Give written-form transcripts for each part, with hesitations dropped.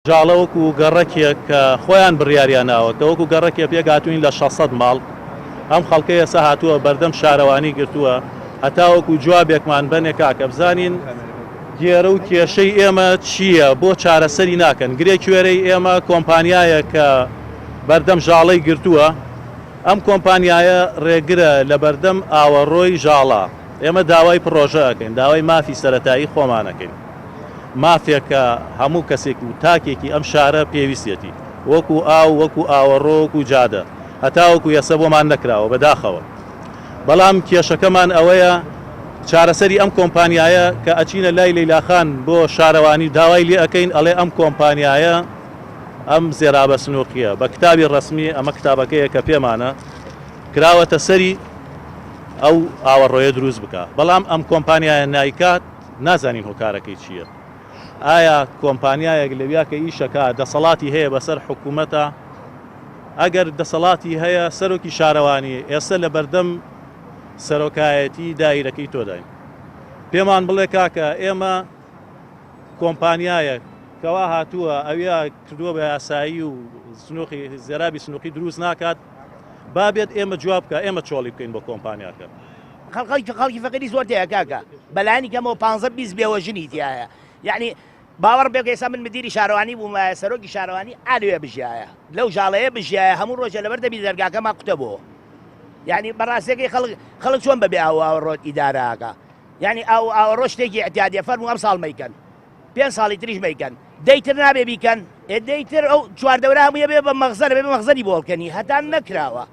ژاڵە وەکو گەڕەکێک کە خۆیان بڕیاریان ناوە کە وەکو گەڕەکێ پێکهاتووین لە 600 ماڵ، ئەم خەڵکە ئێستا هاتووە بەردەم شارەوانی گرتووە هەتاوەکو جوابێکمان بەنێ کاکە بزانین گێرە و کێشەی ئێمە چییە بۆ چارەسەری ناکەن گرێ کوێرەی ئێمە کۆمپانیایە کە بەردەم ژاڵەی گرتووە ئەم کۆمپانیایە ڕێگرە لە بەردەم ئاوەڕۆی ژاڵە ئێمە داوای پڕۆژە ئەکەین داوای مافی سەرەتایی خۆمان ئەکەین. مافێکە هەموو کەسێک و تاکێکی ئەم شارە پێویستیەتی وەکو ئاو وەکو ئاوەڕۆ وەکو جادە هەتاوەکو ئێستا بۆمان نەکراوە بەداخەوە بەڵام کێشەکەمان ئەوەیە چارەسەری ئەم کۆمپانیایە کە ئەچینە لای لەیلاخان بۆ شارەوانی و داوای لێ ئەکەین ئەڵێ ئەم کۆمپانیایە ئەم زێرابە سنوقیە بە کتابی ڕەسمی ئەمە کتابەکەیە کە پێمانە کراوەتە سەری ئەو ئاوەڕۆیە دروست بکە بەڵام ئەم کۆمپانیایە نایکات نازانین هۆکارەکەی چییە؟ ئایا کۆمپانیایەک لەویا کە ئیشەکا دەسەڵاتی هەیە بەسەر حکوومەتە؟ ئەگەر دەسەڵاتی هەیە سەرۆکی شارەوانی ئێستا لە بەردەم سەرۆکایەتی دایرەکەی تۆداین پێمان بڵێ کاکە ئێمە کۆمپانیایەک کەوا هاتووە ئەویا کردووە بە یاسایی و سنوقی زێرابی سنوقی دروست ناکات با بێت ئێمە جواب بکە ئێمە چۆڵی بکەین بۆ کۆمپانیاکە. خەڵکی خەڵکی فەقیری زۆر تێیە کاکە بەلایەنی کەمەوە پانزە 20 بێوەژنی تایە یعنی باوەڕ بێ ئێستا من مدیری شارەوانی بوومایە سەرۆکی شارەوانی ئالوێ بژایە لەو ژاڵەیە بژایە هەموو ڕۆژە لەبەر دەبی دەرگاکەما قوتە بۆ یعنی بەڕاستەکەی خەڵک خەڵک چۆن بەبێ ئاو ئاوەڕۆ ئیداراکە یعنی ئاو ئاوەڕۆ شتێکی اعتیادیە فەرموو ئەم ساڵ مەیکەن پێنج ساڵی تریش مەیکەن دەی تر نابێ بیکەن ئێ دەی تر ئەو چواردەورە هەموویە بێ بە مەخزەنە بێ بە مەخزەنی بۆڵکەنی هەتا نەکراوە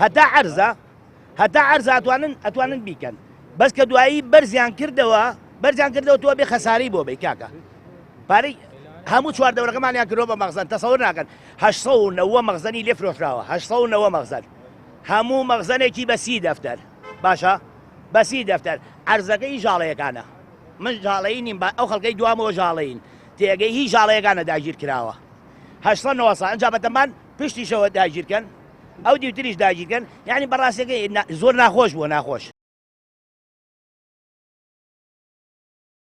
هەتا عەرزە هەتا عەرزە ئەتوانن ئەتوانن بیکەن بەس کە دوایی بەرزیان کردەوە بەرزیان کردەوە تۆ بێ خەسارەی بۆ بی کاکە پارەی هەموو چوار دەورەکەمانیان کردوە بە مەخزەن تەسەور ناکەن 890 مەخزەنی لێ فرۆشراوە 890 مەخزەن هەموو مەخزەنێکی بە سی دەفتەر باشە بە سی دەفتەر عەرزەکەی ژاڵەیەکانە من ژاڵەیی نیم با ئەو خەڵکەی دوامەوە ژاڵەیین تێگەی هی ژاڵەیەکانە داگیر کراوە 890 ساڵ ئەنجا بەتەمان پشتیشەوە داگیرکەن ئەو دیوتریش داگیرکەن یعنی بەڕاستەکەی زۆر ناخۆش بووە ناخۆش.